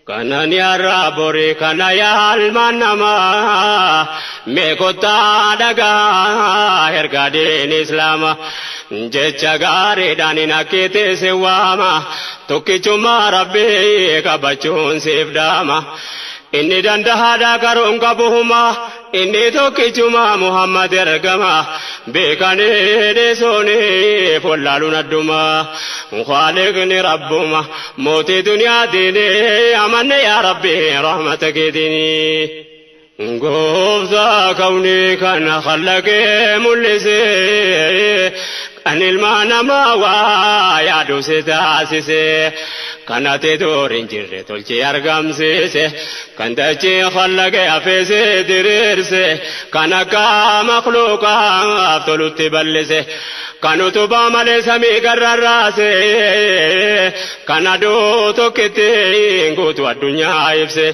Kanani har'a borii kana yaa ilmaan namaa mee kottaa dhagaa ergaa diin islaama jecha gaariidhaan hin akkiitti si waama tokkichummaa rabbii qabachuun siif dhaama. Inni dandahaadha karoon qabu huma inni tokkichuma Muhammad ergama beekanii dhiisuuniif wallaaluun adduma Khaaliqni rabbuma mootii duniyaatiin amanne yaa rabbi rahmata keetiin. Gooftaa kawnii kana khallaqee mul'isee kan ilma namaa waa yaadu si taasise kan ati dur hin jirre tolchee argamsiise kan dachee khallaqee hafeese diriirse kan akka makhluuqaaf tolutti bal'ise kan utubaa malee samii garrarraase kan aduu tokkitti guutuu addunyaa ibse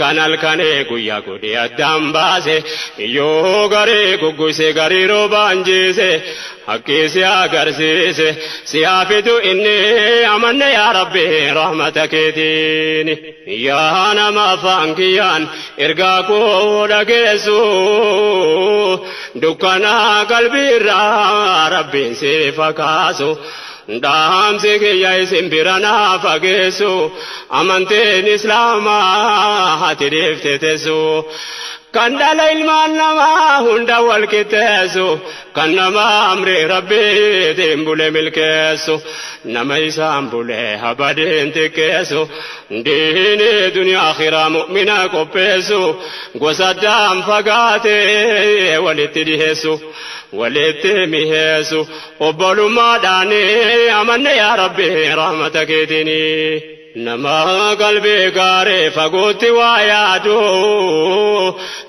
kan halkanee guyyaa godhee addaan baase yoo garii gugguse garii roobaan jiise haqqii si agarsiise si haa fidu inni amanne yaa rabbi rahmata keetiin yaa nama afaan kiyyaan ergaa koo dhageessu dukkana qalbii irraa rabbiin si fakaasu dhaamsi kiyya isin bira naa fageessu amantiin islaamaa hati dhiifte teessu kan dhala ilmaan namaa hunda wal qixxeessu kan nama amri rabbiitiin bule milkeessu nama isaan bule habadeen xiqqeessu diini duniyaa akhiraa mu'mina qopheessu gosa addaan fagaatee walitti dhiheessu walitti miheessu obbolummaadhaan amanne yaa rabbi rahmata keetiini. Nama qalbii gaarii fagootti waa yaadu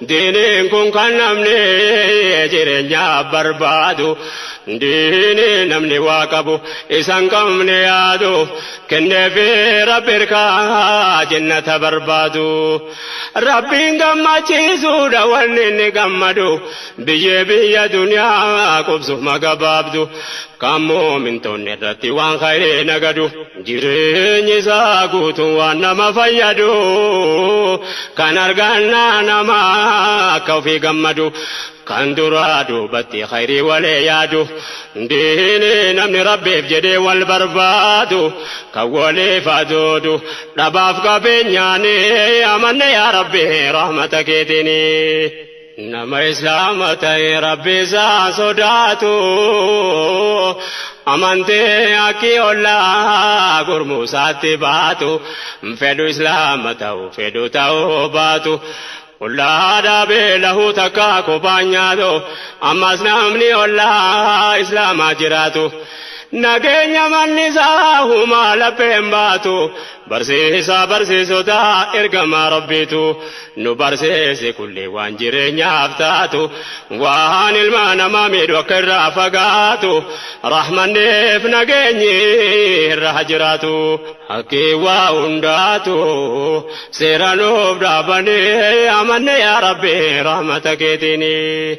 diiniin kun kan namni jireenyaaf barbaadu diinii namni waa qabu isan qabne yaadu kenneefi rabbi irkaa jannata barbaadu rabbiin gammachiisuudha wanni inni gammadu biyyee biyya duniyaa qubsuma gabaabdu kan muumintoonni irratti waan khayrii nagadu jireenyi isaa guutuun waan nama fayyadu kan argannaa nama akka ofii gammadu kan duraa duubatti khayrii walee yaadu diini namni rabbiif jedhee wal barbaadu kan waliif adoodu dhabaaf qabeenyaani amanne yaa rabbi rahmata keetiini. Nama islaama ta'e rabbi isaa sodaatu amantee akki ollaa gurmuusaatti baatu fedhu islaama ta'u fedhu ta'uu baatu. Ollaa dhaabee lahuu takka kophaan nyaatu ammas namni ollaa islaamaa jiraatu. Nageenya manni isaa humaa lapheen baatu barsiisaa barsiisota ergamaa rabbiitu nu barsiise kulli waan jireenyaaf taatu waan ilma namaa miidhu akka irraa fagaatu rahmanneef nageenyi irra haa jiraatu haqqii waa hundaatu seera nuuf dhaabanii amanne yaa rabbi rahmata keetiini.